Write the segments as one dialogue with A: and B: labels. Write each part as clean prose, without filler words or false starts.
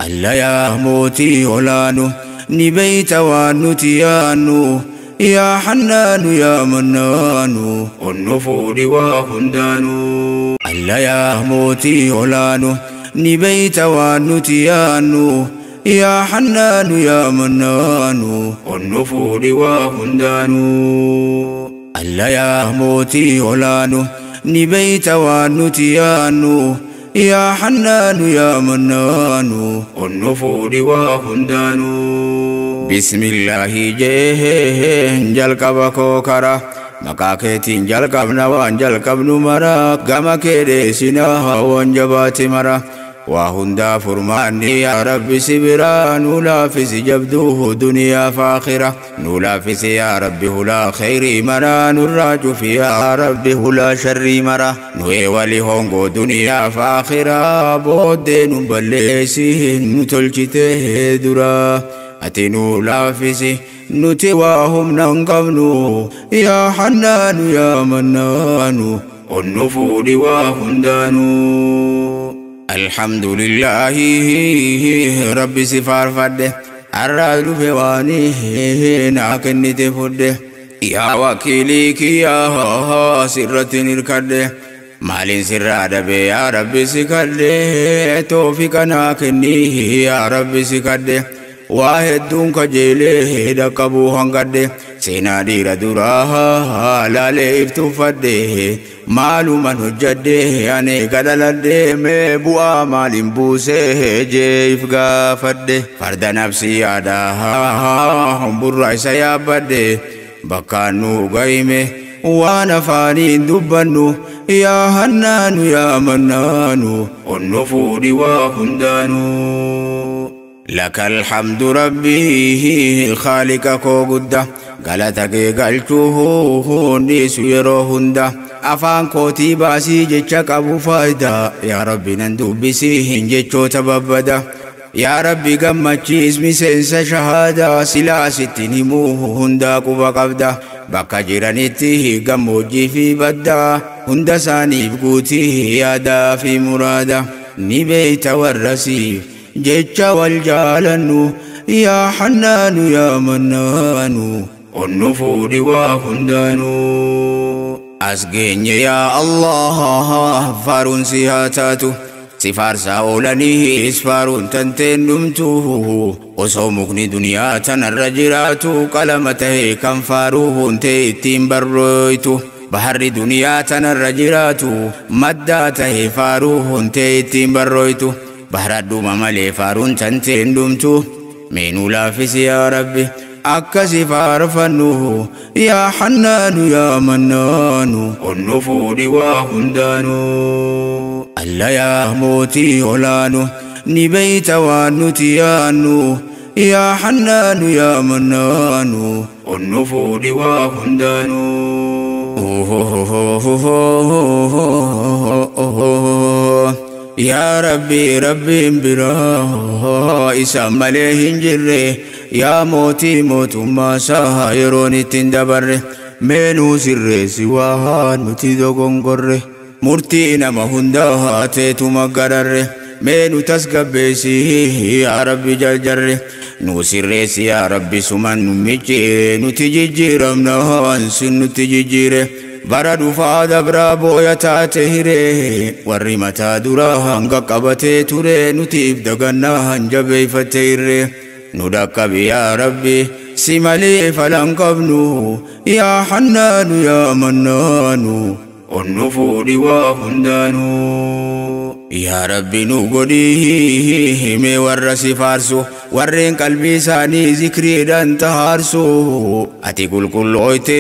A: Alla yaa mootii olaanu ni beeyta waan nuti yaannu yaa Hannaanu yaa Mannaanu onnu fuudhi waa hundaanuu. Alla yaa mootii olaanu ni beeyta waan nuti yaannu yaa Hannaanu yaa Mannaanu onnu fuudhi waa hundaanuu. Alla yaa mootii olaanu ni beeyta waan nuti yaannu yaa Hannaanu yaa Mannaanu onnu fuudhi waa hundaanuu. Bismillaahi jeen jalqaba koo kara maqaa keetiin jalqabna waan jalqabnu mara gama kee dheessinaa waan jabaate mara waa hundaa furmaanni yaa Rabbi si biraa nu laaffisi jabduu duniyaa fi aakhira nu laaffisi yaa Rabbi hulaa khayrii mara nurraa cufi yaa Rabbi hulaa sharrii mara nu eewali hongoo duniyaa fi aakhira booddee nu balleessi nu tolchite dura ati nu laaffisi nuti waa humna hin qabnu yaa Hannaanu yaa Mannaanu onnu fuudhi waa hundaanuu. Alhamdulillahi Rabbi si faarfadhe har'aa dhufe waan naa kennite fudhe yaa wakiilii kiyyaa sirratti hirkadhe maaliin sirraa dhabe yaa Rabbi si kadhe toofiqa naa kenni yaa Rabbi si kadhe waa hedduun kajeelee dhaqqabuu hanqadhe seenaa dhiira duraa laalee iftuuffadhe maaluman hojjadhe ani gadhaladhe mee bu'aa maaliin buusee jee if gaafadhe farda nafsii yaadaa humburra isa yaabbadhe bakkaan nu gahime waan afaaniin dubbannu yaa Hannaanu yaa Mannaanu onnu fuudhi waa hundaanuu. Laka alhamdu Rabbii Khaaliqa koo guddaa galata kee galchuu dhiisu yeroo hunda afaan kootii baasii jecha qabu faayidaa yaa Rabbi nan dubbisii hin jechoota babbada yaa Rabbi gammachiis miseensa shahaadaa silaa sittiin himuu hundaa quba qabda bakka jiranitti gammoojjii fi baddaa hunda isaaniif guutii yaadaa fi muraada ni beeyta warra siif jecha wal jaalannu yaa Hannaanu yaa Mannaanu onnu fuudhi waa hundaanuu. As geenye yaa Allah faaruun si haa taatu si faarsaa oolaniis faaruun tanteen dhumtu osoo mukni duniyaa tanarra jiraatu qalama ta'e kan faaruu huntee ittiin barrooytu baharri duniyaa tanarra jiraatu maddaa ta'e faaruu huntee ittiin barrooytu bahara dhuma malee faaruun tanteen dhumtu mee nu laaffisi yaa Rabbi akkasi faarfannu yaa Hannaanu yaa Mannaanu onnu fuudhi waa hundaanuu. Alla yaa mootii olaanu ni beeyta waan nuti yaannu yaa Hannaanu yaa Mannaanu onnu fuudhi waa hundaanuu. Yaa Rabbi Rabbiin biraa isa malee hin jirre yaa mootii mootummaa isaa yeroon ittiin dabarre mee nuu sirreessi waa nuti dogongorre murtii nama hundaa teetuma gararre mee nu tasgabbeessi yaa Rabbi jarjarre nu sirreessi yaa Rabbi suman nu miccire nuti jijjiiramna waan sin nutti jijjiire bara dhufaa dabraa booya taate hiree warri mataa duraa hanga qabatee ture nutiif dagannaa hanjabeeyfatte irree nu dhaqqabi yaa Rabbi si malee falan qabnu yaa Hannaanu yaa Mannaanu onnu fuudhi waa hundaanuu. Yaa Rabbi nu godhi mee warra si faarsu warreen qalbii isaanii zikriidhaan tahaarsu ati qulqullooyte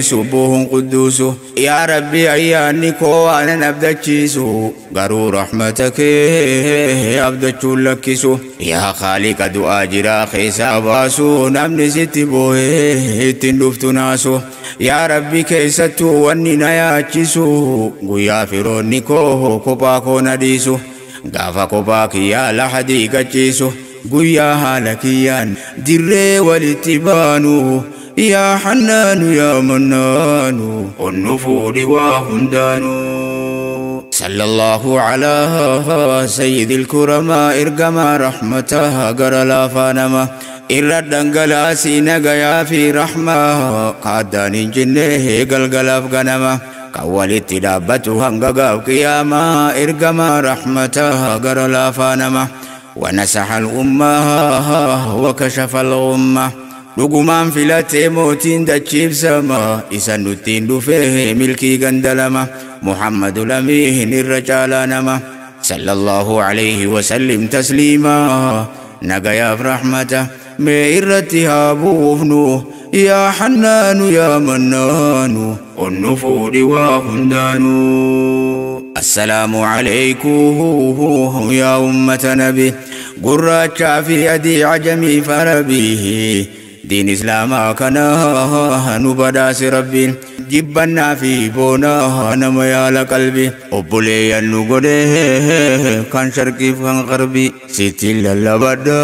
A: subbuhun qudduusu yaa Rabbi ayyaanni koo waanan abdachiisu garuu rahmata kee abdachuun lakkisu yaa Khaaliqa du'aa jiraa keessaa baasu namni sitti boo'ee ittiin dhuftu naasu yaa Rabbi keessattuu wanni na yaachisu guyyaa firoonni koo kophaa koo na dhiisu gaafa kophaa kiyyaa lahadii gachiisu guyyaa haala kiyyaan dirree walitti baanu yaa Hannaanu yaa Mannaanu onnu fuudhi waa hundaanuu. صلى الله على سيد الكرماء إرقما رحمتها قرى لا فانما إرى دنقلاسي نقيا في رحمة قادان جنه قلقل أفقنما كولت دابتها انققاب قياما إرقما رحمتها قرى لا فانما ونسح الأمة وكشف الغمة Dhugumaan filatee mootiin dachiif sama isa nuttiin dhufee milkii gandalama Muhammadu lamiin irra caalaa nama sallallahu alayhi wasallim tasliima nagayaaf rahmata mee irratti haa buufnu yaa hannaanu yaa mannaanu onnu fuudhi waa hundaanu. Assalaamu alaykum yaa ummata nabi gurraachaa fi adii ajamii farabii دين إسلاما كان نبداس ربي جبنا في بونا نما يا قلبي أبولي النغده كان شرقي كان غربي ستي للبدا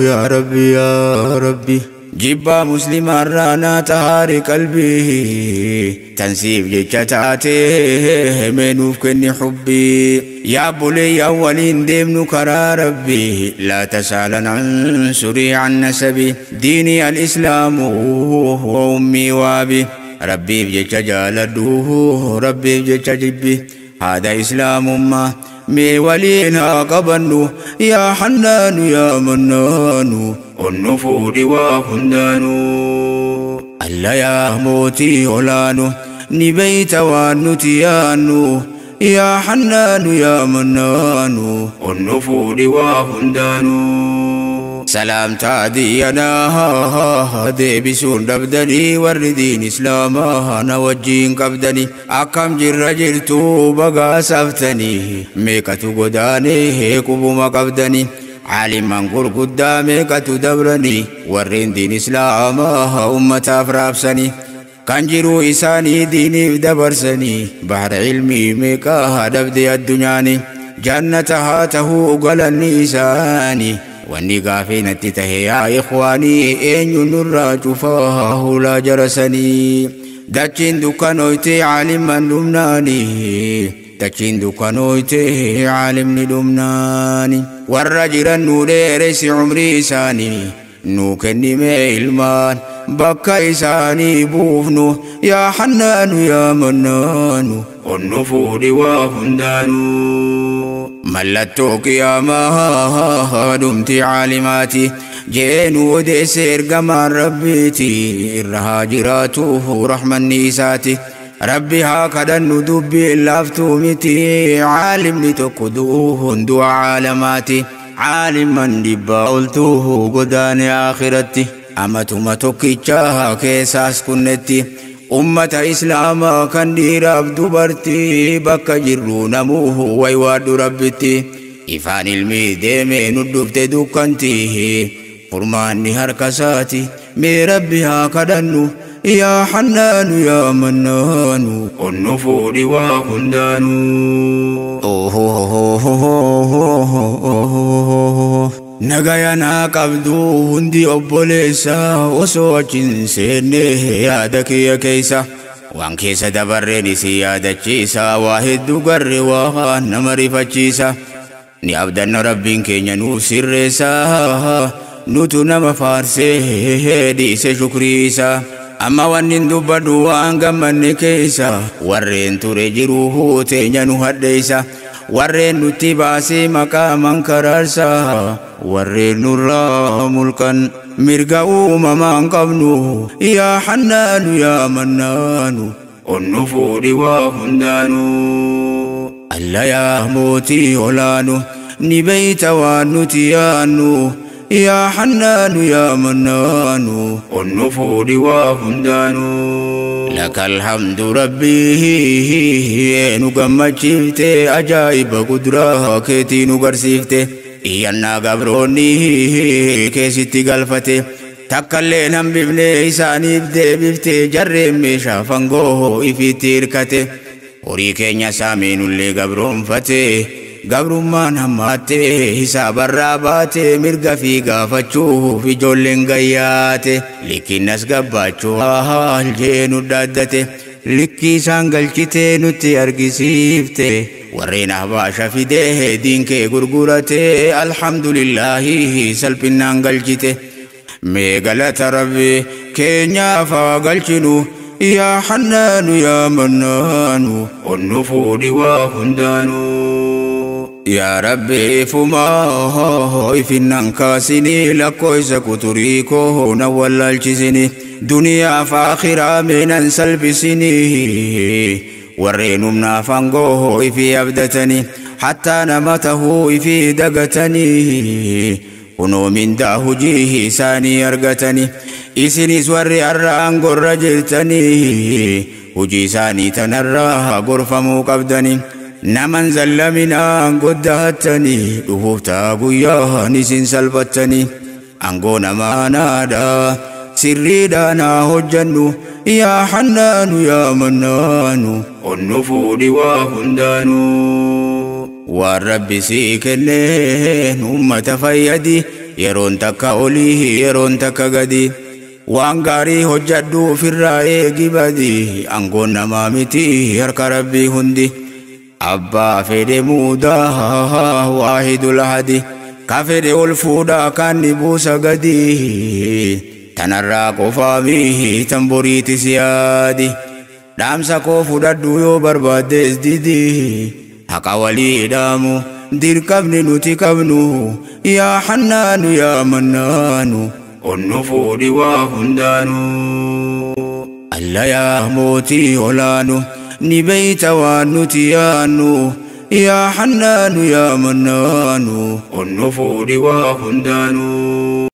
A: يا ربي يا ربي جبا مسلم رانا تهاري قلبي تنسيب جتاتي منوف كني حبي يا بولي أولين ديمن كرا ربي لا تسألن عن سري عن نسبي ديني الإسلام وأمي وابي ربي بجت جالدوه ربي بجت جبي هذا إسلام ما مي ولينا قبنو يا حنان يا منان النفود وهندانو ألا يا موتي هلانو نبيت ونتيانو يا حنان يا منان النفود وهندانو سلام تعدينا دي بسون دبدني وردين إسلاما نوجين قبدني أكم جر جرتو بقى سفتني ميكتو قداني كبوما قبدني عالما قل قدامي كتدبرني ورين دين إسلاما أمة أفرابسني كان جرو إساني ديني دبرسني بحر علمي ميكا دبدي الدنياني جنة هاته قلني إساني واني قافين تتهي يا إخواني إن ينرى جفاه لا جرسني دачين دكانويتي عالما لمناني دачين دكانويتي عالم لمناني والرجل النور عمري ساني نوكني ميلمان بكا إساني بوفنو يا حنان يا منان النفور وهندانو ملتو قياما دمتي عالماتي جين وديسير قمر ربيتي الرهاجراته رحمة النيساتي ربي هكذا ندبي لافتومتي عالم لتقدوه دعا عالماتي عالما دبا قدان آخرتي أمتما تكيتشاها كيساس كنتي أمة إسلاما كان ديراب دبرتي بكا جرو نموه ويواد ربتي إفان الميديمي ندفت دكانتي فرماني هركساتي مي ربي هكذا يا حنان يا منان النفور وهندان. نغينا قبدو هندي أبوليسا وسوچين سيني يادك يا كيسا وان كيسا دبرني سيادة واحد قر وان نمري فتشيسا ني ربين كينيا نو سرسا نوتو نما فارسي ديس شكريسا أما وانين دبدو وان غمني كيسا ورين ترجروه تينيا نو هديسا warreen nutti baasee maqaa mankaraarsaa warreen nurraa mulqan mirga uumamaan qabnu yaa hannaanu yaa mannaanu onnu fuudhi waa hundaanu alla yaa mootii olaanu ni beeyta waan nuti yaannu yaa hannaanu yaa mannaanu onnu fuudhi waa hundaanu. لك الحمد ربي نقمتشفت أجائب قدرة كيتي نقرسفت إيانا قبروني كيستي قلفتي تكلينا ببني إساني بدي بفتي جرم شافنقوه إفيتي ركتي وريكين سامين اللي قبرون فتي قبرون هماتي حساب الرابات مرقا في قافتشوه في جولين قياتي لكن ناس قباتشوها الجين الدادتي Likkii isaan galchitee nutti argisiifte. Warreen ahbaasha fidee diin kee gurgurate, alhamdulillaahi salphinnaan galchite. Mee galata Rabbi keenyaaf haa galchinu. Yaa Hannaanu yaa Mannaanu, onnu fuudhi waa hundaanuu. Yaa Rabbi, ifumaa ifinnan kaasinii, lakkoofsa kuturii koo na wallaalchisini, duniyaaf akhiraa meenan salphisinii. Warreen humnaaf aangoo ifii abdatanii hattaa nama tahuu ifii dagatanii, kunoo mindaa hujii isaanii argatanii. Isinis warri har'a aangorra jirtanii hujii isaanii tanarraa gorfamuu qabdanii. Naman zallaminaan goddahattanii dhufuuf taa guyyaan isin salphattanii. Aangoo namaanaadha sirriidhaan haa hojjannu. Yaa Hannaanu yaa Mannaanu, onnu fuudhi waa hundaanuu. Waan Rabbi sii kenneen ummata fayyadi, yeroon takka olii yeroon takka gadi. Waan gaarii hojjadhu, ofirraa eegi badi. Aangoon namaa miti, harka Rabbii hundi. Abbaa fedhe muudaa waahidul hadi, ka fedhe ol fuudhaa kan ni buusa gadi. Tanarraa qofaami tan boriitis yaadi. Dhaamsa koo fudhadhu yoo barbaaddes didi, haqa walii dhaamu dirqamni nuti qabnu. Yaa Hannaanu yaa Mannaanu, onnu fuudhi waa hundaanuu. Alla yaa mootii olaanu, ni beeyta waan nuti yaannu. Yaa Hannaanu yaa Mannaanu, onnu fuudhi waa hundaanuu.